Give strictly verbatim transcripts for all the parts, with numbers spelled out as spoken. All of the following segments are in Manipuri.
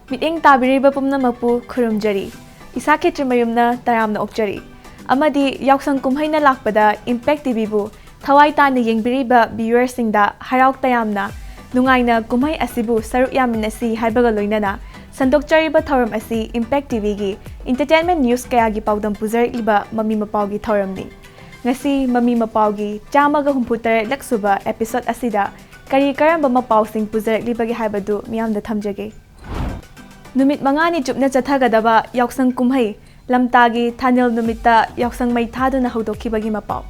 ꯃꯤꯠꯌꯦꯡ ꯇꯥꯕꯤꯔꯤꯕ ꯄꯨꯝꯅꯃꯛꯄꯨ ꯈꯨꯔꯨꯝꯖꯔꯤ꯫ ꯏꯁꯥ ꯈꯦꯇ꯭ꯔꯤꯃꯌꯨꯝꯅ ꯇꯔꯥꯝꯅ ꯑꯣꯛꯆꯔꯤ꯫ ꯑꯃꯗꯤ ꯌꯥꯎꯁꯪ ꯀꯨꯝꯍꯩꯅ ꯂꯥꯛꯄꯗ Impact ꯇꯤꯚꯤꯕꯨ ꯊꯋꯥꯏ ꯇꯥꯅ ꯌꯦꯡꯕꯤꯔꯤꯕ viewerꯁꯤꯡꯗ ꯍꯔꯥꯎ ꯇꯌꯥꯝꯅ ꯅꯨꯡꯉꯥꯏꯅ ꯀꯨꯝꯍꯩ ꯑꯁꯤꯕꯨ ꯁꯔꯨꯛ ꯌꯥꯃꯤꯟꯅꯁꯤ ꯍꯥꯏꯕꯒ ꯂꯣꯏꯅꯅ ꯁꯟꯗꯣꯛꯆꯔꯤꯕ ꯊꯧꯔꯝ ꯑꯁꯤ Impact ꯇꯤꯚꯤꯒꯤ entertainment news ꯀꯌꯥꯒꯤ ꯄꯥꯎꯗꯝ ꯄꯨꯖꯔꯛꯂꯤꯕ ꯃꯃꯤ ꯃꯄꯥꯎꯒꯤ ꯊꯧꯔꯝꯅꯤ꯫ ꯉꯁꯤ ꯃꯃꯤ ꯃꯄꯥꯎꯒꯤ ꯆꯥꯝꯃꯒ ꯍꯨꯝꯐꯨ ꯇꯔꯦꯠꯂꯛ ꯁꯨꯕ episode ꯑꯁꯤꯗ ꯀꯔꯤ ꯀꯔꯝꯕ ꯃꯄꯥꯎꯁꯤꯡ ꯄꯨꯖꯔꯛꯂꯤꯕꯒꯦ ꯍꯥꯏꯕꯗꯨ ꯃꯤꯌꯥꯝꯗ ꯊꯝꯖꯒꯦ꯫ ꯅꯨꯃꯤꯠ ꯃꯉꯥꯅꯤ ꯆꯨꯞꯅ ꯆꯠꯊꯒꯗꯕ ꯌꯥꯎꯁꯪ ꯀꯨꯝꯍꯩ ꯂꯝꯇꯥꯒꯤ ꯊꯥꯅꯤꯜ ꯅꯨꯃꯤꯠꯇ ꯌꯥꯎꯁꯪ ꯃꯩ ꯊꯥꯗꯨꯅ ꯍꯧꯗꯣꯛꯈꯤꯕꯒꯤ ꯃꯄꯥꯎ꯫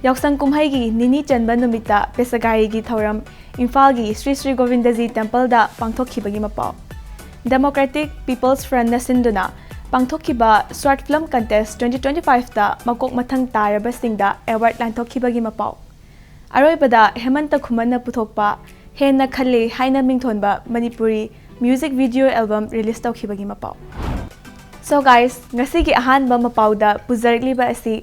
ꯌꯥꯎꯁꯪ ꯀꯨꯝꯍꯩꯒꯤ ꯅꯤꯅꯤ ꯆꯟꯕ ꯅꯨꯃꯤꯠꯇ ꯄꯦꯁꯒꯥꯔꯤꯒꯤ ꯊꯧꯔꯝ ꯏꯝꯐꯥꯜꯒꯤ ꯁ꯭ꯔꯤ ꯁ꯭ꯔꯤ ꯒꯣꯕꯤꯟꯗꯖꯤ temple ꯗ ꯄꯥꯡꯊꯣꯛꯈꯤꯕꯒꯤ ꯃꯄꯥꯎ꯫ Democratic People's Front ꯅ ꯁꯤꯟꯗꯨꯅ ꯄꯥꯡꯊꯣꯛꯈꯤꯕ Short Film Contest twenty twenty five ꯇ ꯃꯀꯣꯛ ꯃꯊꯪ ꯇꯥꯔꯕꯁꯤꯡꯗ award ꯂꯥꯟꯊꯣꯛꯈꯤꯕꯒꯤ ꯃꯄꯥꯎ꯫ ꯑꯔꯣꯏꯕꯗ ꯍꯦꯃꯟꯇ ꯈꯨꯃꯟꯅ ꯄꯨꯊꯣꯛꯄ ꯍꯦꯟꯅ ꯈꯜꯂꯦ ꯍꯥꯏꯅ ꯃꯤꯡꯊꯣꯟꯕ Manipuri music video album release ꯇꯧꯈꯤꯕꯒꯤ ꯃꯄꯥꯎ꯫ So guys, ꯉꯁꯤꯒꯤ ꯑꯍꯥꯟꯕ ꯃꯄꯥꯎꯗ ꯄꯨꯖꯔꯛꯂꯤꯕ ꯑꯁꯤ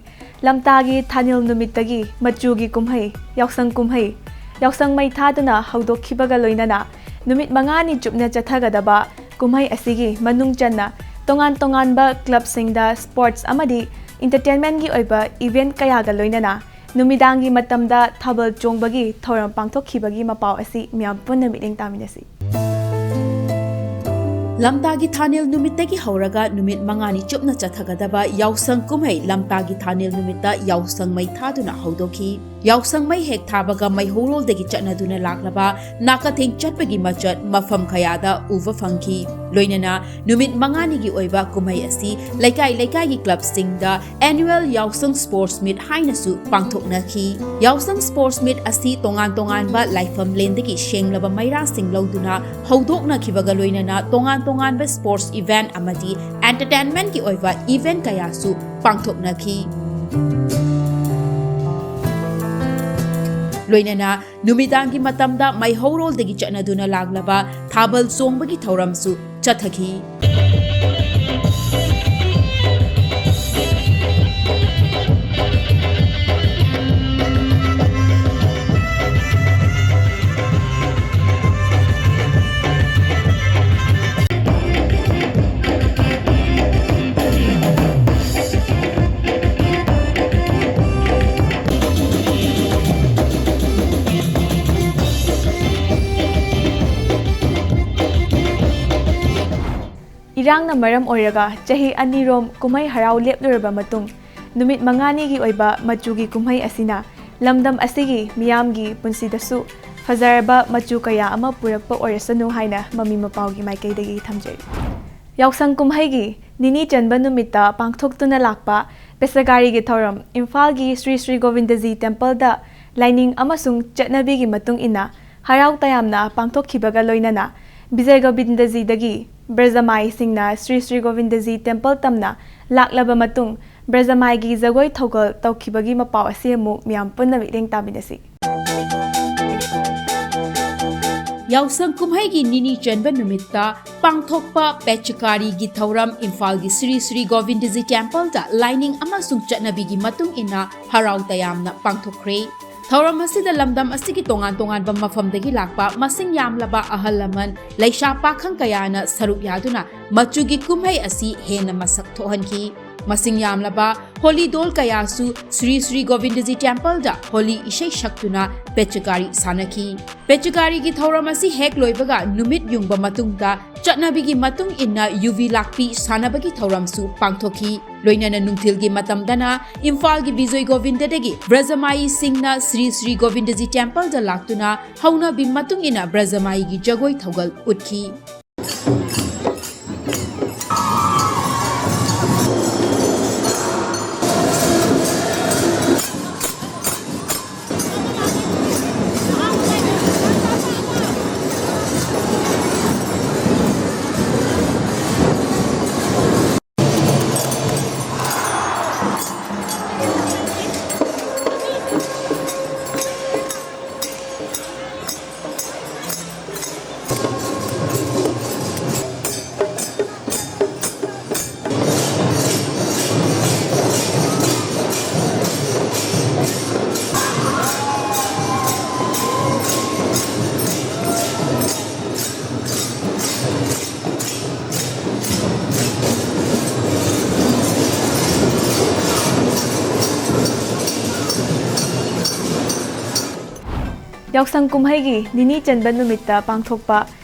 ꯂꯝꯇꯥꯒꯤ ꯊꯥꯅꯤꯜ ꯅꯨꯃꯤꯠꯇꯒꯤ ꯃꯆꯨꯒꯤ ꯀꯨꯝꯍꯩ, ꯌꯥꯎꯁꯪ ꯀꯨꯝꯍꯩ, ꯌꯥꯎꯁꯪ ꯃꯩ ꯊꯥꯗꯨꯅ ꯍꯧꯗꯣꯛꯈꯤꯕꯒ ꯂꯣꯏꯅꯅ ꯅꯨꯃꯤꯠ ꯃꯉꯥꯅꯤ ꯆꯨꯞꯅ ꯆꯠꯊꯒꯗꯕ ꯀꯨꯝꯍꯩ ꯑꯁꯤꯒꯤ ꯃꯅꯨꯡ ꯆꯟꯅ ꯇꯣꯉꯥꯟ ꯇꯣꯉꯥꯟꯕ clubꯁꯤꯡꯗ sports ꯑꯃꯗꯤ entertainmentꯒꯤ ꯑꯣꯏꯕ event ꯀꯌꯥꯒ ꯂꯣꯏꯅꯅ ꯅꯨꯃꯤꯗꯥꯡꯒꯤ ꯃꯇꯝꯗ ꯊꯥꯕꯜ ꯆꯣꯡꯕꯒꯤ ꯊꯧꯔꯝ ꯄꯥꯡꯊꯣꯛꯈꯤꯕꯒꯤ ꯃꯄꯥꯎ ꯑꯁꯤ ꯃꯤꯌꯥꯝ ꯄꯨꯟꯅ ꯃꯤꯠꯌꯦꯡ ꯇꯥꯃꯤꯟꯅꯁꯤ꯫ ꯂꯝꯇꯥꯒꯤ ꯊꯥꯅꯤꯜ ꯅꯨꯃꯤꯠꯇꯒꯤ ꯍꯧꯔꯒ ꯅꯨꯃꯤꯠ ꯃꯉꯥꯅꯤ ꯆꯨꯞꯅ ꯆꯠꯊꯒꯗꯕ ꯌꯥꯎꯁꯪ ꯀꯨꯝꯍꯩ ꯂꯝꯇꯥꯒꯤ ꯊꯥꯅꯤꯜ ꯅꯨꯃꯤꯠꯇ ꯌꯥꯎꯁꯪ ꯃꯩ ꯊꯥꯗꯨꯅ ꯍꯧꯗꯣꯛꯈꯤ꯫ ꯌꯥꯎꯁꯪ ꯃꯩ ꯍꯦꯛ ꯊꯥꯕꯒ ꯃꯩꯍꯧꯔꯣꯜꯗꯒꯤ ꯆꯠꯅꯗꯨꯅ ꯂꯥꯛꯂꯕ ꯅꯥꯀꯊꯦꯡ ꯆꯠꯄꯒꯤ ꯃꯆꯠ ꯃꯐꯝ ꯀꯌꯥꯗ ꯎꯕ ꯐꯪꯈꯤ꯫ ꯂꯣꯏꯅꯅ ꯅꯨꯃꯤꯠ ꯃꯉꯥꯅꯤꯒꯤ ꯑꯣꯏꯕ ꯀꯨꯝꯍꯩ ꯑꯁꯤ ꯂꯩꯀꯥꯏ ꯂꯩꯀꯥꯏꯒꯤ clubꯁꯤꯡꯗ annual ꯌꯥꯎꯁꯪ sports meet ꯍꯥꯏꯅꯁꯨ ꯄꯥꯡꯊꯣꯛꯅꯈꯤ꯫ ꯌꯥꯎꯁꯪ sports meet ꯑꯁꯤ ꯇꯣꯉꯥꯟ ꯇꯣꯉꯥꯟꯕ ꯂꯥꯏꯐꯝꯂꯦꯟꯗꯒꯤ ꯁꯦꯡꯂꯕ ꯃꯩꯔꯥꯁꯤꯡ ꯂꯧꯗꯨꯅ ꯍꯧꯗꯣꯛꯅꯈꯤꯕꯒ ꯂꯣꯏꯅꯅ ꯇꯣꯉꯥꯟ ꯇꯣꯉꯥꯟꯕ sports event ꯑꯃꯗꯤ entertainmentꯀꯤ ꯑꯣꯏꯕ event ꯀꯌꯥꯁꯨ ꯄꯥꯡꯊꯣꯛꯅꯈꯤ꯫ ꯂꯣꯏꯅꯅ ꯅꯨꯃꯤꯗꯥꯡꯒꯤ ꯃꯇꯝꯗ ꯃꯩꯍꯧꯔꯣꯜꯗꯒꯤ ꯆꯠꯅꯗꯨꯅ ꯂꯥꯛꯂꯕ ꯊꯥꯕꯜ ꯆꯣꯡꯕꯒꯤ ꯊꯧꯔꯝꯁꯨ ꯆꯠꯊꯈꯤ꯫ ꯏꯔꯥꯡꯅ ꯃꯔꯝ ꯑꯣꯏꯔꯒ ꯆꯍꯤ ꯑꯅꯤꯔꯣꯝ ꯀꯨꯝꯍꯩ ꯍꯔꯥꯎ ꯂꯦꯞꯂꯨꯔꯕ ꯃꯇꯨꯡ, ꯅꯨꯃꯤꯠ ꯃꯉꯥꯅꯤꯒꯤ ꯑꯣꯏꯕ ꯃꯆꯨꯒꯤ ꯀꯨꯝꯍꯩ ꯑꯁꯤꯅ ꯂꯝꯗꯝ ꯑꯁꯤꯒꯤ ꯃꯤꯌꯥꯝꯒꯤ ꯄꯨꯟꯁꯤꯗꯁꯨ ꯐꯖꯔꯕ ꯃꯆꯨ ꯀꯌꯥ ꯑꯃ ꯄꯨꯔꯛꯄ ꯑꯣꯏꯔꯁꯅꯨ ꯍꯥꯏꯅ ꯃꯃꯤ ꯃꯄꯥꯎꯒꯤ ꯃꯥꯏꯀꯩꯗꯒꯤ ꯊꯝꯖꯔꯤ꯫ ꯌꯥꯎꯁꯪ ꯀꯨꯝꯍꯩꯒꯤ ꯅꯤꯅꯤ ꯆꯟꯕ ꯅꯨꯃꯤꯠꯇ ꯄꯥꯡꯊꯣꯛꯇꯨꯅ ꯂꯥꯛꯄ ꯄꯦꯆꯀꯥꯔꯤꯒꯤ ꯊꯧꯔꯝ ꯏꯝꯐꯥꯜꯒꯤ ꯁ꯭ꯔꯤ ꯁ꯭ꯔꯤ ꯒꯣꯕꯤꯟꯗꯖꯤ ꯇꯦꯝꯄꯜꯗ ꯂꯥꯏꯅꯤꯡ ꯑꯃꯁꯨꯡ ꯆꯠꯅꯕꯤꯒꯤ ꯃꯇꯨꯡ ꯏꯟꯅ ꯍꯔꯥꯎ ꯇꯌꯥꯝꯅ ꯄꯥꯡꯊꯣꯛꯈꯤꯕꯒ ꯂꯣꯏꯅꯅ ꯕꯤꯖꯌ ꯒꯣꯕꯤꯟꯗꯖꯤꯗꯒꯤ ꯕ꯭ꯔꯖꯃꯥꯏꯁꯤꯡꯅ ꯁ꯭ꯔꯤ ꯁ꯭ꯔꯤ ꯒꯣꯕꯤꯟꯗꯖꯤ ꯇꯦꯝꯄꯜ ꯇꯝꯅ ꯂꯥꯛꯂꯕ ꯃꯇꯨꯡ ꯕ꯭ꯔꯖꯃꯥꯏꯒꯤ ꯖꯒꯣꯏ ꯊꯧꯒꯜ ꯇꯧꯈꯤꯕꯒꯤ ꯃꯄꯥꯎ ꯑꯁꯤ ꯑꯃꯨꯛ ꯃꯤꯌꯥꯝ ꯄꯨꯟꯅ ꯃꯤꯠꯌꯦꯡ ꯇꯥꯃꯤꯟꯅꯁꯤ꯫ ꯌꯥꯎꯁꯪ ꯀꯨꯝꯍꯩꯒꯤ ꯅꯤꯅꯤ ꯆꯟꯕ ꯅꯨꯃꯤꯠꯇ ꯄꯥꯡꯊꯣꯛꯄ ꯄꯦꯆꯀꯥꯔꯤꯒꯤ ꯊꯧꯔꯝ ꯏꯝꯐꯥꯜꯒꯤ ꯁ꯭ꯔꯤ ꯁ꯭ꯔꯤ ꯒꯣꯕꯤꯟꯗꯖꯤ ꯇꯦꯝꯄꯜꯗ ꯂꯥꯏꯅꯤꯡ ꯑꯃꯁꯨꯡ ꯆꯠꯅꯕꯤꯒꯤ ꯃꯇꯨꯡ ꯏꯟꯅ ꯍꯔꯥꯎ ꯇꯌꯥꯝꯅ ꯄꯥꯡꯊꯣꯛꯈ꯭ꯔꯦ꯫ ꯊꯧꯔꯝ ꯑꯁꯤꯗ ꯂꯝꯗꯝ ꯑꯁꯤꯒꯤ ꯇꯣꯉꯥꯟ ꯇꯣꯉꯥꯟꯕ ꯃꯐꯝꯗꯒꯤ ꯂꯥꯛꯄ ꯃꯁꯤꯡ ꯌꯥꯝꯂꯕ ꯑꯍꯜ ꯂꯃꯟ, ꯂꯩꯁꯥ ꯄꯥꯈꯪ ꯀꯌꯥꯅ ꯁꯔꯨꯛ ꯌꯥꯗꯨꯅ ꯃꯆꯨꯒꯤ ꯀꯨꯝꯍꯩ ꯑꯁꯤ ꯍꯦꯟꯅ ꯃꯁꯛ ꯊꯣꯛꯍꯟꯈꯤ꯫ ꯃꯁꯤꯡ ꯌꯥꯝꯂꯕ ꯍꯣꯂꯤ ꯗꯣꯜ ꯀꯌꯥꯁꯨ ꯁ꯭ꯔꯤ ꯁ꯭ꯔꯤ ꯒꯣꯕꯤꯟꯗꯖꯤ ꯇꯦꯝꯄꯜꯗ ꯍꯣꯂꯤ ꯏꯁꯩ ꯁꯛꯇꯨꯅ ꯄꯦꯆꯀꯥꯔꯤ ꯁꯥꯟꯅꯈꯤ꯫ ꯄꯦꯆꯀꯥꯔꯤꯒꯤ ꯊꯧꯔꯝ ꯑꯁꯤ ꯍꯦꯛ ꯂꯣꯏꯕꯒ ꯅꯨꯃꯤꯠ ꯌꯨꯡꯕ ꯃꯇꯨꯡꯗ ꯆꯠꯅꯕꯤꯒꯤ ꯃꯇꯨꯡ ꯏꯟꯅ ꯌꯨꯕꯤ ꯂꯥꯛꯄꯤ ꯁꯥꯟꯅꯕꯒꯤ ꯊꯧꯔꯝꯁꯨ ꯄꯥꯡꯊꯣꯛꯈꯤ꯫ ꯂꯣꯏꯅꯅ ꯅꯨꯡꯊꯤꯜꯒꯤ ꯃꯇꯝꯗꯅ ꯏꯝꯐꯥꯜꯒꯤ ꯕꯤꯖꯣꯏ ꯒꯣꯕꯤꯟꯗꯗꯒꯤ ꯕ꯭ꯔꯖꯃꯥꯏꯁꯤꯡꯅ ꯁ꯭ꯔꯤ ꯁ꯭ꯔꯤ ꯒꯣꯕꯤꯟꯗꯖꯤ ꯇꯦꯝꯄꯜꯗ ꯂꯥꯛꯇꯨꯅ ꯍꯧꯅꯕꯤ ꯃꯇꯨꯡ ꯏꯟꯅ ꯕ꯭ꯔꯖꯃꯥꯏꯒꯤ ꯖꯒꯣꯏ ꯊꯧꯒꯜ ꯎꯠꯈꯤ꯫ ꯌꯥꯎꯁꯪ ꯀꯨꯝꯍꯩꯒꯤ ꯅꯤꯅꯤ ꯆꯟꯕ ꯅꯨꯃꯤꯠꯇ ꯄꯥꯡꯊꯣꯛꯄ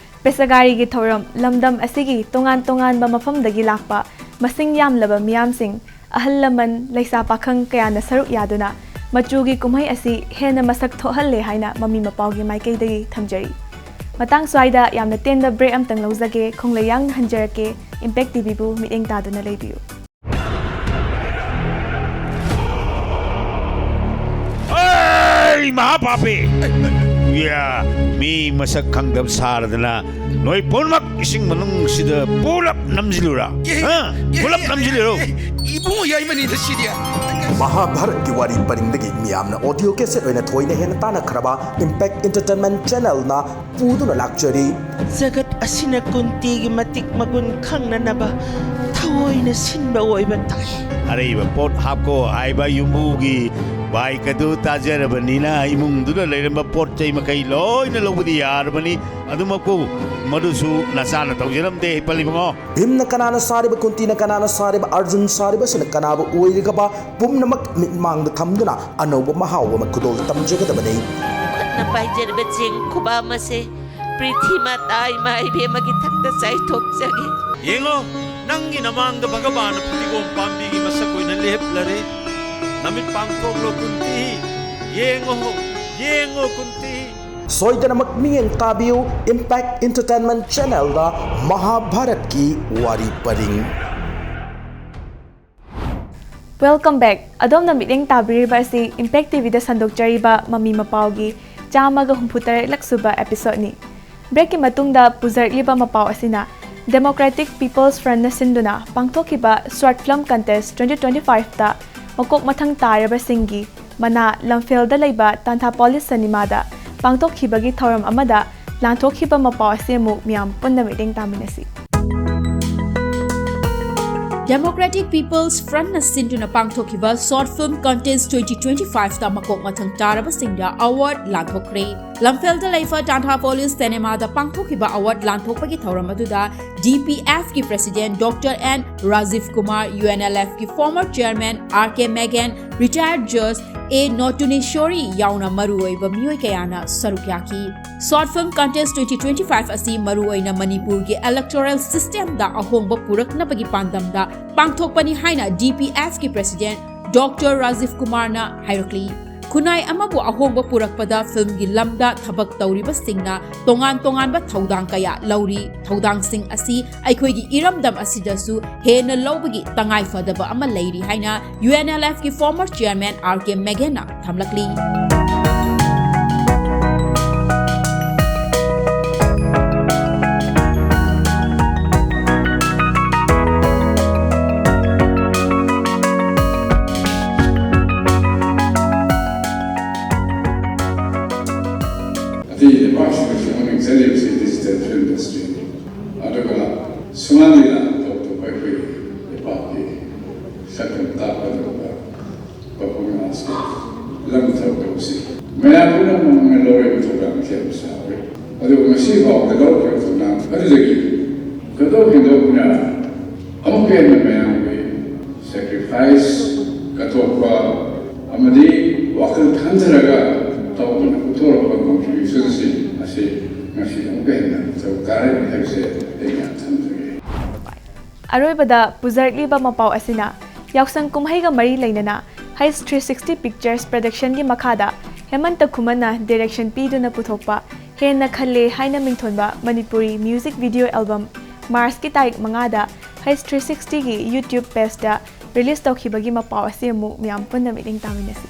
ꯄꯦꯁꯥꯒꯥꯔꯤꯒꯤ ꯊꯧꯔꯝ ꯂꯝꯗꯝ ꯑꯁꯤꯒꯤ ꯇꯣꯉꯥꯟ ꯇꯣꯉꯥꯟꯕ ꯃꯐꯝꯗꯒꯤ ꯂꯥꯛꯄ ꯃꯁꯤꯡ ꯌꯥꯝꯂꯕ ꯃꯤꯌꯥꯝꯁꯤꯡ, ꯑꯍꯜ ꯂꯃꯟ, ꯂꯩꯁꯥ ꯄꯥꯈꯪ ꯀꯌꯥꯅ ꯁꯔꯨꯛ ꯌꯥꯗꯨꯅ ꯃꯆꯨꯒꯤ ꯀꯨꯝꯍꯩ ꯑꯁꯤ ꯍꯦꯟꯅ ꯃꯁꯛ ꯊꯣꯛꯍꯜꯂꯦ ꯍꯥꯏꯅ ꯃꯃꯤ ꯃꯄꯥꯎꯒꯤ ꯃꯥꯏꯀꯩꯗꯒꯤ ꯊꯝꯖꯔꯤ꯫ ꯃꯇꯥꯡ ꯁ꯭ꯋꯥꯏꯗ ꯌꯥꯝꯅ ꯇꯦꯟꯕ break ꯑꯃꯇꯪ ꯂꯧꯖꯒꯦ꯫ ꯈꯣꯡꯂꯩ ꯌꯥꯡꯅ ꯍꯟꯖꯔꯛꯀꯦ꯫ Impact TVꯕꯨ ꯃꯤꯠꯌꯦꯡ ꯇꯥꯗꯨꯅ ꯂꯩꯕꯤꯌꯨ꯫ ꯑꯩ ꯃꯍꯥꯄꯥꯄꯤ! ꯌꯥ, ꯃꯤ ꯃꯁꯛ ꯈꯪꯗꯕ ꯁꯥꯔꯗꯅ ꯅꯣꯏ ꯄꯨꯝꯅꯃꯛ ꯏꯁꯤꯡ ꯃꯅꯨꯡꯁꯤꯗ ꯄꯨꯂꯞ ꯅꯝꯁꯤꯜꯂꯨꯔꯥ? ꯍꯥ? ꯄꯨꯂꯞ ꯅꯝꯁꯤꯜꯂꯨꯔꯣ? ꯏꯕꯨꯡꯉꯣ ꯌꯥꯏꯃꯅꯤꯗ ꯁꯤꯗꯤ꯫ ꯃꯍꯥꯚꯥꯔꯠꯀꯤ ꯋꯥꯔꯤ ꯄꯔꯤꯡꯗꯒꯤ ꯃꯤꯌꯥꯝꯅ audio cassette ꯑꯣꯏꯅ ꯊꯣꯏꯅ ꯍꯦꯟꯅ ꯇꯥꯟꯅꯈ꯭ꯔꯕ Impact Entertainment Channelꯅ ꯄꯨꯗꯨꯅ ꯂꯥꯛꯆꯔꯤ꯫ ꯖꯒꯠ ꯑꯁꯤꯅ ꯀꯨꯟꯇꯤꯒꯤ ꯃꯇꯤꯛ ꯃꯒꯨꯟ ꯈꯪꯅꯅꯕ ꯊꯑꯣꯏꯅ ꯁꯤꯟꯕ ꯑꯣꯏꯕ ꯇꯥꯏ꯫ ꯑꯔꯩꯕ ꯄꯣꯠ ꯍꯥꯞꯀꯣ ꯍꯥꯏꯕ ꯌꯨꯝꯕꯨꯒꯤ bike ꯑꯗꯨ ꯇꯥꯖꯔꯕꯅꯤꯅ ꯏꯃꯨꯡꯗꯨꯗ ꯂꯩꯔꯝꯕ ꯄꯣꯠ ꯆꯩ ꯃꯈꯩ ꯂꯣꯏꯅ ꯂꯧꯕꯗꯤ ꯌꯥꯔꯕꯅꯤ꯫ ꯑꯗꯨꯃꯛꯄꯨ ꯃꯗꯨꯁꯨ ꯅꯆꯥꯅ ꯇꯧꯖꯔꯝꯗꯦ ꯄꯜꯂꯤꯕꯉꯣ꯫ ꯚꯤꯝꯅ ꯀꯅꯥꯅ ꯁꯥꯔꯤꯕ, ꯀꯨꯟꯇꯤꯅ ꯀꯅꯥꯅ ꯁꯥꯔꯤꯕ, ꯑꯔꯖꯨꯟ ꯁꯥꯔꯤꯕꯁꯤꯅ ꯀꯅꯥꯕꯨ ꯑꯣꯏꯔꯤꯒꯕ ꯄꯨꯝꯅꯃꯛ ꯃꯤꯠꯃꯥꯡꯗ ꯊꯝꯗꯨꯅ ꯑꯅꯧꯕ ꯃꯍꯥꯎ ꯑꯃ ꯈꯨꯗꯣꯜ ꯇꯝꯖꯒꯗꯕꯅꯤ꯫ ꯈꯨꯠꯅ ꯄꯥꯏꯖꯔꯤꯕ ꯆꯦꯡ ꯈꯨꯕꯥꯝ ꯑꯁꯦ ꯄ꯭ꯔꯤꯊꯤ ꯃꯥꯇꯥ ꯏꯃꯥ ꯏꯕꯦꯝꯃꯒꯤ ꯊꯛꯇ ꯆꯥꯏꯊꯣꯛꯆꯒꯦ꯫ ꯌꯦꯡꯉꯣ, ꯅꯪꯒꯤ ꯅꯃꯥꯡꯗ ꯚꯒꯕꯥꯟ ꯐꯗꯤꯒꯣꯝ ꯄꯥꯝꯕꯤꯒꯤ ꯃꯁꯛ ꯑꯣꯏꯅ ꯂꯦꯞꯂꯔꯦ꯫ ꯅꯃꯤꯠ ꯄꯥꯡꯊꯣꯛꯂꯣ ꯀꯨꯟꯇꯤ, ꯌꯦꯡꯉꯣ, ꯌꯦꯡꯉꯣ ꯀꯨꯟꯇꯤ꯫ ꯁꯣꯏꯗꯅꯃꯛ ꯃꯤꯠꯌꯦꯡ ꯇꯥꯕꯤꯌꯨ꯫ Impact Entertainment Channelꯗ ꯃꯍꯥꯚꯥꯔꯠꯀꯤ ꯋꯥꯔꯤ ꯄꯔꯤꯡ꯫ Welcome back꯫ ꯑꯗꯣꯝꯅ ꯃꯤꯠꯌꯦꯡ ꯇꯥꯕꯤꯔꯤꯕ ꯑꯁꯤ Impact TVꯗ ꯁꯟꯗꯣꯛꯆꯔꯤꯕ ꯃꯃꯤ ꯃꯄꯥꯎꯒꯤ ꯆꯥꯝꯃꯒ ꯍꯨꯝꯐꯨ ꯇꯔꯦꯠꯂꯛ ꯁꯨꯕ episodeꯅꯤ꯫ Breakꯀꯤ ꯃꯇꯨꯡꯗ ꯄꯨꯖꯔꯛꯂꯤꯕ ꯃꯄꯥꯎ ꯑꯁꯤꯅ Democratic People's Frontꯅ ꯁꯤꯟꯗꯨꯅ ꯄꯥꯡꯊꯣꯛꯈꯤꯕ short film contest twenty twenty fiveꯇ ꯃꯀꯣꯛ ꯃꯊꯪ ꯇꯥꯔꯕꯁꯤꯡꯒꯤ ꯃꯅꯥ ꯂꯝꯐꯦꯜꯗ ꯂꯩꯕ ꯇꯥꯟꯊꯥꯄꯣꯂꯤꯁ ꯁꯤꯅꯦꯃꯥꯗ ꯄꯥꯡꯊꯣꯛꯈꯤꯕꯒꯤ ꯊꯧꯔꯝ ꯑꯃꯗ ꯂꯥꯟꯊꯣꯛꯈꯤꯕ ꯃꯄꯥꯎ ꯑꯁꯤ ꯑꯃꯨꯛ ꯃꯤꯌꯥꯝ ꯄꯨꯟꯅ ꯃꯤꯠꯌꯦꯡ ꯇꯥꯃꯤꯟꯅꯁꯤ꯫ Democratic People's Frontꯅ ꯁꯤꯟꯗꯨꯅ ꯄꯥꯡꯊꯣꯛꯈꯤꯕ short film contest twenty twenty fiveꯇ ꯃꯀꯣꯛ ꯃꯊꯪ ꯇꯥꯔꯕꯁꯤꯡꯗ award ꯂꯥꯟꯊꯣꯛꯈ꯭ꯔꯦ꯫ ꯂꯝꯐꯦꯜꯗ ꯂꯩꯕ ꯇꯥꯟꯊꯥꯄꯣꯂꯤꯁ ꯁꯤꯅꯦꯃꯥꯗ ꯄꯥꯡꯊꯣꯛꯈꯤꯕ award ꯂꯥꯟꯊꯣꯛꯄꯒꯤ ꯊꯧꯔꯝ ꯑꯗꯨꯗ DPFꯀꯤ president Doctor N Rajiv Kumar, UNLFꯀꯤ former chairman R K Megan, retired judge ꯑꯦ ꯅꯣꯇꯨꯅꯦꯁꯣꯔꯤ ꯌꯥꯎꯅ ꯃꯔꯨꯑꯣꯏꯕ ꯃꯤꯑꯣꯏ ꯀꯌꯥꯅ ꯁꯔꯨꯛ ꯌꯥꯈꯤ꯫ Short Film Contest twenty twenty-five ꯑꯁꯤ ꯃꯔꯨꯑꯣꯏꯅ ꯃꯅꯤꯄꯨꯔꯒꯤ electoral systemꯗ ꯑꯍꯣꯡꯕ ꯄꯨꯔꯛꯅꯕꯒꯤ ꯄꯥꯟꯗꯝꯗ ꯄꯥꯡꯊꯣꯛꯄꯅꯤ ꯍꯥꯏꯅ DPFꯀꯤ president Doctor ꯔꯥꯖꯤꯕ ꯀꯨꯃꯥꯔꯅ ꯍꯥꯏꯔꯛꯂꯤ꯫ ꯈꯨꯟꯅꯥꯏ ꯑꯃꯕꯨ ꯑꯍꯣꯡꯕ ꯄꯨꯔꯛꯄꯗ filmꯒꯤ ꯂꯝꯗ ꯊꯕꯛ ꯇꯧꯔꯤꯕꯁꯤꯡꯅ ꯇꯣꯉꯥꯟ ꯇꯣꯉꯥꯟꯕ ꯊꯧꯗꯥꯡ ꯀꯌꯥ ꯂꯧꯔꯤ꯫ ꯊꯧꯗꯥꯡꯁꯤꯡ ꯑꯁꯤ ꯑꯩꯈꯣꯏꯒꯤ ꯏꯔꯝꯗꯝ ꯑꯁꯤꯗꯁꯨ ꯍꯦꯟꯅ ꯂꯧꯕꯒꯤ ꯇꯉꯥꯏ ꯐꯗꯕ ꯑꯃ ꯂꯩꯔꯤ ꯍꯥꯏꯅ UNLFꯀꯤ former chairman R K Meghenꯅ ꯊꯝꯂꯛꯂꯤ꯫ ꯑꯇꯩ ꯂꯩꯕꯥꯛꯁꯤꯡꯗꯁꯨ ꯃꯃꯤꯡ ꯆꯠꯂꯤꯕꯁꯤ digital film industry꯫ ꯑꯗꯨꯒ ꯁꯨꯃꯥꯡꯂꯤꯗ ꯇꯧꯊꯣꯛꯄ ꯑꯩꯈꯣꯏ ꯂꯩꯕꯥꯛꯀꯤ ꯁꯛꯇꯝ ꯇꯥꯛꯄ ꯑꯗꯨꯒꯨꯝꯕ performing arts ꯂꯝ ꯊꯕꯛ ꯇꯧꯕꯁꯤ ꯃꯌꯥꯝ ꯄꯨꯝꯅꯃꯛꯅ ꯂꯧꯔꯤꯕ ꯊꯧꯗꯥꯡꯁꯤ ꯌꯥꯝ ꯆꯥꯎꯏ꯫ ꯑꯗꯨꯕꯨ ꯉꯁꯤ ꯐꯥꯎꯕꯗ ꯂꯧꯔꯤꯕ ꯊꯧꯗꯥꯡ ꯑꯗꯨꯗꯒꯤ ꯈꯣꯏꯗꯣꯛ ꯍꯦꯟꯗꯣꯛꯇꯨꯅ ꯑꯃꯨꯛꯀ ꯍꯦꯟꯅ ꯃꯌꯥꯝꯒꯤ sacrifice, ꯀꯠꯊꯣꯛꯄ ꯑꯃꯗꯤ ꯋꯥꯈꯜ ꯈꯟꯊꯔꯒ ꯇꯧꯗꯨꯅ ꯄꯨꯊꯣꯔꯛꯄ contributionꯁꯤꯡ ꯑꯁꯤ ꯉꯁꯤ ꯑꯃꯨꯛꯀ ꯍꯦꯟꯅ ꯃꯊꯧ ꯇꯥꯔꯦ ꯍꯥꯏꯕꯁꯦ ꯑꯩꯅ ꯊꯝꯖꯒꯦ꯫ ꯑꯔꯣꯏꯕꯗ ꯄꯨꯖꯔꯛꯂꯤꯕ ꯃꯄꯥꯎ ꯑꯁꯤꯅ ꯌꯥꯎꯁꯪ ꯀꯨꯝꯍꯩꯒ ꯃꯔꯤ ꯂꯩꯅꯅ Heist three sixty Pictures Productionꯒꯤ ꯃꯈꯥꯗ ꯍꯦꯃꯟꯇ ꯈꯨꯃꯟꯅ direction ꯄꯤꯗꯨꯅ ꯄꯨꯊꯣꯛꯄ ꯍꯦꯟꯅ ꯈꯜꯂꯦ ꯍꯥꯏꯅ ꯃꯤꯡꯊꯣꯟꯕ ꯃꯅꯤꯄꯨꯔꯤ music video album Marchꯀꯤ ꯇꯥꯔꯤꯛ ꯃꯉꯥꯗ Heist three sixtyꯒꯤ YouTube pageꯇ release ꯇꯧꯈꯤꯕꯒꯤ ꯃꯄꯥꯎ ꯑꯁꯤ ꯑꯃꯨꯛ ꯃꯌꯥꯝ ꯄꯨꯟꯅ ꯃꯤꯠꯌꯦꯡ ꯇꯥꯃꯤꯟꯅꯁꯤ꯫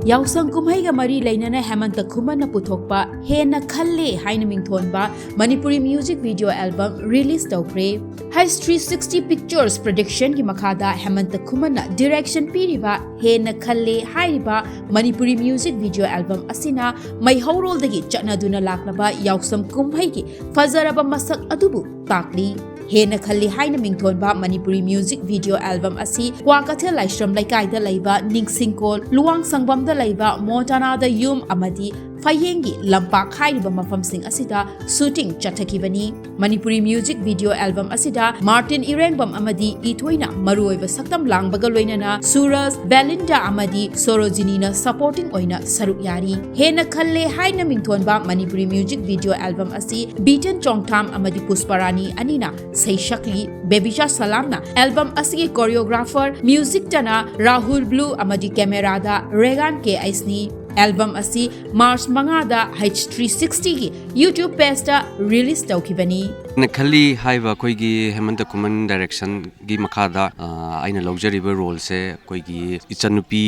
ꯌꯥꯎꯁꯪ ꯀꯨꯝꯍꯩꯒ ꯃꯔꯤ ꯂꯩꯅꯅ ꯍꯦꯃꯟꯇ ꯈꯨꯃꯟꯅ ꯄꯨꯊꯣꯛꯄ ꯍꯦꯟꯅ ꯈꯜꯂꯦ ꯍꯥꯏꯅ ꯃꯤꯡꯊꯣꯟꯕ Manipuri music video album release ꯇꯧꯈ꯭ꯔꯦ꯫ Heist three sixty Pictures Productionꯒꯤ ꯃꯈꯥꯗ ꯍꯦꯃꯟꯇ ꯈꯨꯃꯟꯅ direction ꯄꯤꯔꯤꯕ ꯍꯦꯟꯅ ꯈꯜꯂꯦ ꯍꯥꯏꯔꯤꯕ ꯃꯅꯤꯄꯨꯔꯤ music video album ꯑꯁꯤꯅ ꯃꯩꯍꯧꯔꯣꯜꯗꯒꯤ ꯆꯠꯅꯗꯨꯅ ꯂꯥꯛꯂꯕ ꯌꯥꯎꯁꯪ ꯀꯨꯝꯍꯩꯒꯤ ꯐꯖꯔꯕ ꯃꯁꯛ ꯑꯗꯨꯕꯨ ꯇꯥꯛꯂꯤ꯫ ꯍꯦꯟꯅ ꯈꯜꯂꯤ ꯍꯥꯏꯅ ꯃꯤꯡꯊꯣꯟꯕ ꯃꯅꯤꯄꯨꯔꯤ music video album ꯑꯁꯤ ꯀ꯭ꯋꯥꯀꯩꯊꯦꯜ ꯂꯥꯏꯁ꯭ꯔꯝ ꯂꯩꯀꯥꯏꯗ ꯂꯩꯕ ꯅꯤꯡꯁꯤꯡꯀꯣꯜ, ꯂꯨꯋꯥꯡ ꯁꯪꯕꯝꯗ ꯂꯩꯕ ꯃꯣꯟꯇꯥꯅꯥꯗ ꯌꯨꯝ ꯑꯃꯗꯤ ꯐꯌꯦꯡꯒꯤ ꯂꯝꯄꯥꯛ ꯍꯥꯏꯔꯤꯕ ꯃꯐꯝꯁꯤꯡ ꯑꯁꯤꯗ ꯁꯨꯇꯤꯡ ꯆꯠꯊꯈꯤꯕꯅꯤ꯫ ꯃꯅꯤꯄꯨꯔꯤ ꯃ꯭ꯌꯨꯖꯤꯛ ꯚꯤꯗꯤꯑꯣ ꯑꯦꯜꯕꯝ ꯑꯁꯤꯗ ꯃꯥꯔꯇꯤꯟ ꯏꯔꯦꯡꯕꯝ ꯑꯃꯗꯤ ꯏꯊꯣꯏꯅ ꯃꯔꯨꯑꯣꯏꯕ ꯁꯛꯇꯝ ꯂꯥꯡꯕꯒ ꯂꯣꯏꯅꯅ ꯁꯨꯔꯖ, ꯕꯦꯂꯤꯟꯗꯥ ꯑꯃꯗꯤ ꯁꯣꯔꯣꯖꯤꯅꯤꯅ ꯁꯄꯣꯔꯇꯤꯡ ꯑꯣꯏꯅ ꯁꯔꯨꯛ ꯌꯥꯔꯤ꯫ ꯍꯦꯟꯅ ꯈꯜꯂꯦ ꯍꯥꯏꯅ ꯃꯤꯡꯊꯣꯟꯕ ꯃꯅꯤꯄꯨꯔꯤ ꯃ꯭ꯌꯨꯖꯤꯛ ꯚꯤꯗꯤꯑꯣ ꯑꯦꯜꯕꯝ ꯑꯁꯤ ꯕꯤꯇꯟ ꯆꯣꯡꯊꯥꯝ ꯑꯃꯗꯤ ꯄꯨꯁꯄꯔꯥꯅꯤ ꯑꯅꯤꯅ ꯁꯩꯁꯛꯂꯤ꯫ ꯕꯦꯕꯤꯆꯥ ꯁꯂꯥꯝꯅ ꯑꯦꯜꯕꯝ ꯑꯁꯤꯒꯤ ꯀꯣꯔꯤꯌꯣꯒ꯭ꯔꯥꯐꯔ, ꯃ꯭ꯌꯨꯖꯤꯛꯇꯅ ꯔꯥꯍꯨꯜ ꯕ꯭ꯂꯨ ꯑꯃꯗꯤ ꯀꯦꯃꯦꯔꯥꯗ ꯔꯦꯒꯥꯟ ꯀꯦ ꯑꯩꯁꯅꯤ꯫ ꯑꯦꯜꯕꯝ ꯑꯁꯤ ꯃꯥꯔꯆ ꯃꯉꯥꯗ ꯍꯩꯆ ꯊ꯭ꯔꯤ ꯁꯤꯛꯁꯇꯤꯒꯤ YouTube ꯄꯦꯖꯇ ꯔꯤꯂꯤꯁ ꯇꯧꯈꯤꯕꯅꯤ꯫ ꯅ ꯈꯜꯂꯤ ꯍꯥꯏꯕ ꯑꯩꯈꯣꯏꯒꯤ ꯍꯦꯃꯟꯇ ꯈꯨꯃꯟ ꯗꯥꯏꯔꯦꯛꯁꯟꯒꯤ ꯃꯈꯥꯗ, ꯑ, ꯑꯩꯅ ꯂꯧꯖꯔꯤꯕ ꯔꯣꯜꯁꯦ ꯑꯩꯈꯣꯏꯒꯤ ꯏꯆꯟꯅꯨꯄꯤ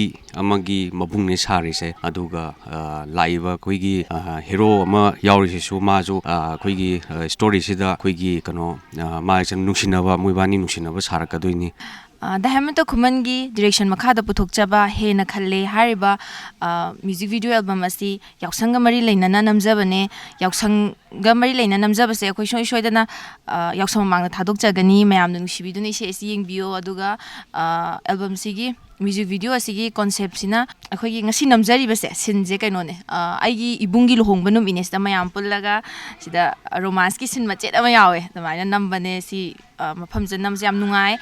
ꯑꯃꯒꯤ ꯃꯕꯨꯡꯅꯦ ꯁꯥꯔꯤꯁꯦ꯫ ꯑꯗꯨꯒ, ꯑ, ꯂꯥꯛꯏꯕ ꯑꯩꯈꯣꯏꯒꯤ, ꯑ, ꯍꯦꯔꯣ ꯑꯃ ꯌꯥꯎꯔꯤꯁꯤꯁꯨ ꯃꯥꯁꯨ, ꯑ, ꯑꯩꯈꯣꯏꯒꯤ, ꯑ, ꯁ꯭ꯇꯣꯔꯤꯁꯤꯗ ꯑꯩꯈꯣꯏꯒꯤ ꯀꯩꯅꯣ, ꯑ, ꯃꯥꯁꯦ ꯅꯨꯡꯁꯤꯅꯕ, ꯃꯣꯏꯕꯥꯅꯤ ꯅꯨꯡꯁꯤꯅꯕ ꯁꯥꯔꯛꯀꯗꯣꯏꯅꯤ꯫ ꯑ, ꯗ ꯍꯦꯃꯟꯇ ꯈꯨꯃꯟꯒꯤ ꯗꯤꯔꯦꯛꯁꯟ ꯃꯈꯥꯗ ꯄꯨꯊꯣꯛꯆꯕ ꯍꯦꯟꯅ ꯈꯜꯂꯦ ꯍꯥꯏꯔꯤꯕ, ꯑ, ꯃ꯭ꯌꯨꯖꯤꯛ ꯚꯤꯗꯤꯑꯣ ꯑꯦꯜꯕꯝ ꯑꯁꯤ ꯌꯥꯎꯁꯪꯒ ꯃꯔꯤ ꯂꯩꯅꯅ ꯅꯝꯖꯕꯅꯦ꯫ ꯌꯥꯎꯁꯪꯒ ꯃꯔꯤ ꯂꯩꯅꯅ ꯅꯝꯖꯕꯁꯦ ꯑꯩꯈꯣꯏ ꯁꯨꯡꯁꯣꯏ ꯁꯣꯏꯗꯅ, ꯑ, ꯌꯥꯎꯁꯪ ꯃꯃꯥꯡꯗ ꯊꯥꯗꯣꯛꯆꯒꯅꯤ꯫ ꯃꯌꯥꯝꯅ ꯅꯨꯡꯁꯤꯕꯤꯗꯨꯅ ꯏꯁꯩ ꯑꯁꯤ ꯌꯦꯡꯕꯤꯌꯣ꯫ ꯑꯗꯨꯒ, ꯑ, ꯑꯦꯜꯕꯝꯁꯤꯒꯤ ꯃ꯭ꯌꯨꯖꯤꯛ ꯚꯤꯗꯤꯑꯣ ꯑꯁꯤꯒꯤ ꯀꯣꯟꯁꯦꯞꯁꯤꯅ ꯑꯩꯈꯣꯏꯒꯤ ꯉꯁꯤ ꯅꯝꯖꯔꯤꯕꯁꯦ, ꯁꯤꯟꯁꯦ ꯀꯩꯅꯣꯅꯦ, ꯑ, ꯑꯩꯒꯤ ꯏꯕꯨꯡꯒꯤ ꯂꯨꯍꯣꯡꯕ ꯅꯨꯃꯤꯠꯅꯦ꯫ ꯁꯤꯗ ꯃꯌꯥꯝ ꯄꯨꯜꯂꯒ ꯁꯤꯗ ꯔꯣꯃꯥꯟꯁꯀꯤ ꯁꯤꯟ ꯃꯆꯦꯠ ꯑꯃ ꯌꯥꯎꯋꯦ꯫ ꯑꯗꯨꯃꯥꯏꯅ ꯅꯝꯕꯅꯦ꯫ ꯁꯤ, ꯑ, ꯃꯐꯝꯁꯤꯗ ꯅꯝꯕꯁꯦ ꯌꯥꯝ ꯅꯨꯡꯉꯥꯏ꯫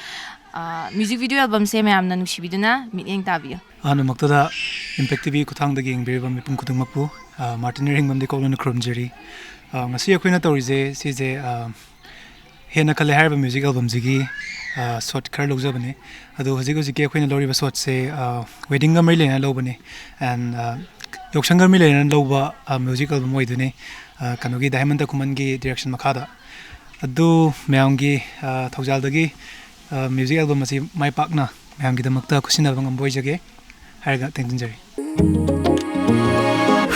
ꯑ, ꯃ꯭ꯌꯨꯖꯤꯛ ꯚꯤꯗꯤꯑꯣ ꯑꯦꯜꯕꯝꯁꯦ ꯃꯌꯥꯝꯅ ꯅꯨꯡꯁꯤꯕꯤꯗꯨꯅ ꯃꯤꯠꯌꯦꯡ ꯇꯥꯕꯤꯌꯨ꯫ ꯑꯍꯥꯟꯕꯃꯛꯇꯗ Impact TV ꯈꯨꯠꯊꯥꯡꯗꯒꯤ ꯌꯦꯡꯕꯤꯔꯤꯕ ꯃꯤꯄꯨꯝ ꯈꯨꯗꯤꯡꯃꯛꯄꯨ, ꯑ, ꯃꯥꯔꯇꯤꯟ ꯏꯔꯦꯡꯕꯝꯗꯤ ꯀꯣꯛꯂꯣꯟꯅ ꯈꯨꯔꯨꯝꯖꯔꯤ꯫ ꯑ, ꯉꯁꯤ ꯑꯩꯈꯣꯏꯅ ꯇꯧꯔꯤꯁꯦ ꯁꯤꯁꯦ, ꯑ, ꯍꯦꯟꯅ ꯈꯜꯂꯦ ꯍꯥꯏꯔꯤꯕ ꯃ꯭ꯌꯨꯖꯤꯛ ꯑꯦꯜꯕꯝꯁꯤꯒꯤ, ꯑ, ꯁꯣꯠ ꯈꯔ ꯂꯧꯖꯕꯅꯦ꯫ ꯑꯗꯣ ꯍꯧꯖꯤꯛ ꯍꯧꯖꯤꯛꯀꯤ ꯑꯩꯈꯣꯏꯅ ꯂꯧꯔꯤꯕ ꯁꯣꯠꯁꯦ, ꯑ, ꯋꯦꯗꯤꯡꯒ ꯃꯔꯤ ꯂꯩꯅꯅ ꯂꯧꯕꯅꯦ꯫ And, ꯑ, ꯌꯥꯎꯁꯪꯒ ꯃꯔꯤ ꯂꯩꯅꯅ ꯂꯧꯕ, ꯑ, ꯃ꯭ꯌꯨꯖꯤꯛ ꯑꯦꯜꯕꯝ ꯑꯣꯏꯗꯣꯏꯅꯦ꯫ ꯑ, ꯀꯩꯅꯣꯒꯤ ꯗ ꯍꯦꯃꯟꯇ ꯈꯨꯃꯟꯒꯤ ꯗꯤꯔꯦꯛꯁꯟ ꯃꯈꯥꯗ꯫ ꯑꯗꯨ ꯃꯌꯥꯝꯒꯤ, ꯑ, ꯊꯧꯖꯥꯜꯗꯒꯤ, ꯑ, ꯃ꯭ꯌꯨꯖꯤꯛ ꯑꯦꯜꯕꯝ ꯑꯁꯤ ꯃꯥꯏ ꯄꯥꯛꯅ ꯃꯌꯥꯝꯒꯤꯗꯃꯛꯇ ꯈꯨꯠꯁꯤꯟꯅꯕ ꯉꯝꯕ ꯑꯣꯏꯖꯒꯦ ꯍꯥꯏꯔꯒ ꯇꯦꯟꯁꯤꯟꯖꯔꯤ꯫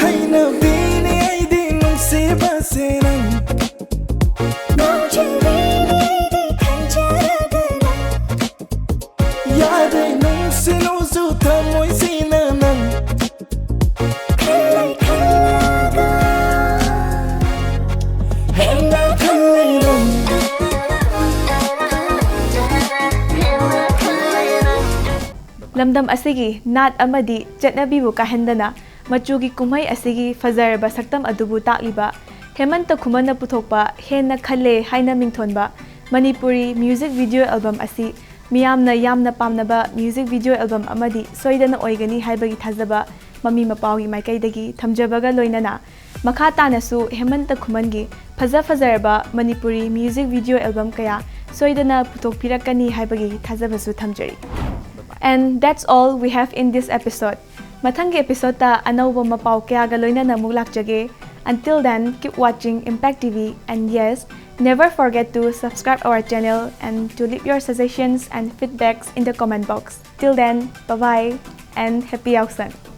ꯍꯩꯅꯕꯤꯅꯤ ꯑꯩꯗꯤ ꯅꯨꯡꯁꯤꯕꯁꯦ ꯅꯪ ꯌꯥꯗꯦ ꯅꯨꯡꯁꯤꯅꯨꯁꯨ ꯊꯃꯣꯏꯁꯤꯅ ꯅꯪ ꯈꯜꯂꯩ ꯈꯜꯂꯒ ꯍꯦꯟꯅ ꯈꯜꯂꯩ ꯅꯪ ꯂꯝꯗꯝ ꯑꯁꯤꯒꯤ ꯅꯥꯠ ꯑꯃꯗꯤ ꯆꯠꯅꯕꯤꯕꯨ ꯀꯥꯏꯍꯟꯗꯅ ꯃꯆꯨꯒꯤ ꯀꯨꯝꯍꯩ ꯑꯁꯤꯒꯤ ꯐꯖꯔꯕ ꯁꯛꯇꯝ ꯑꯗꯨꯕꯨ ꯇꯥꯛꯂꯤꯕ ꯍꯦꯃꯟꯇ ꯈꯨꯃꯟꯅ ꯄꯨꯊꯣꯛꯄ ꯍꯦꯟꯅ ꯈꯜꯂꯦ ꯍꯥꯏꯅ ꯃꯤꯡꯊꯣꯟꯕ ꯃꯅꯤꯄꯨꯔꯤ music video album ꯑꯁꯤ ꯃꯤꯌꯥꯝꯅ ꯌꯥꯝꯅ ꯄꯥꯝꯅꯕ music video album ꯑꯃꯗꯤ ꯁꯣꯏꯗꯅ ꯑꯣꯏꯒꯅꯤ ꯍꯥꯏꯕꯒꯤ ꯊꯥꯖꯕ ꯃꯃꯤ ꯃꯄꯥꯎꯒꯤ ꯃꯥꯏꯀꯩꯗꯒꯤ ꯊꯝꯖꯕꯒ ꯂꯣꯏꯅꯅ ꯃꯈꯥ ꯇꯥꯅꯁꯨ ꯍꯦꯃꯟꯇ ꯈꯨꯃꯟꯒꯤ ꯐꯖ ꯐꯖꯔꯕ ꯃꯅꯤꯄꯨꯔꯤ music video album ꯀꯌꯥ ꯁꯣꯏꯗꯅ ꯄꯨꯊꯣꯛꯄꯤꯔꯛꯀꯅꯤ ꯍꯥꯏꯕꯒꯤ ꯊꯥꯖꯕꯁꯨ ꯊꯝꯖꯔꯤ꯫ And that's all we have in this episode. ꯃꯊꯪꯒꯤ episodeꯇ ꯑꯅꯧꯕ ꯃꯄꯥꯎ ꯀꯌꯥꯒ ꯂꯣꯏꯅꯅ ꯑꯃꯨꯛ ꯂꯥꯛꯆꯒꯦ. Until then, keep watching Impact T V, and yes, never forget to subscribe our channel and to leave your suggestions and feedbacks in the comment box. Till then, bye bye and happy ꯌꯥꯎꯁꯪ!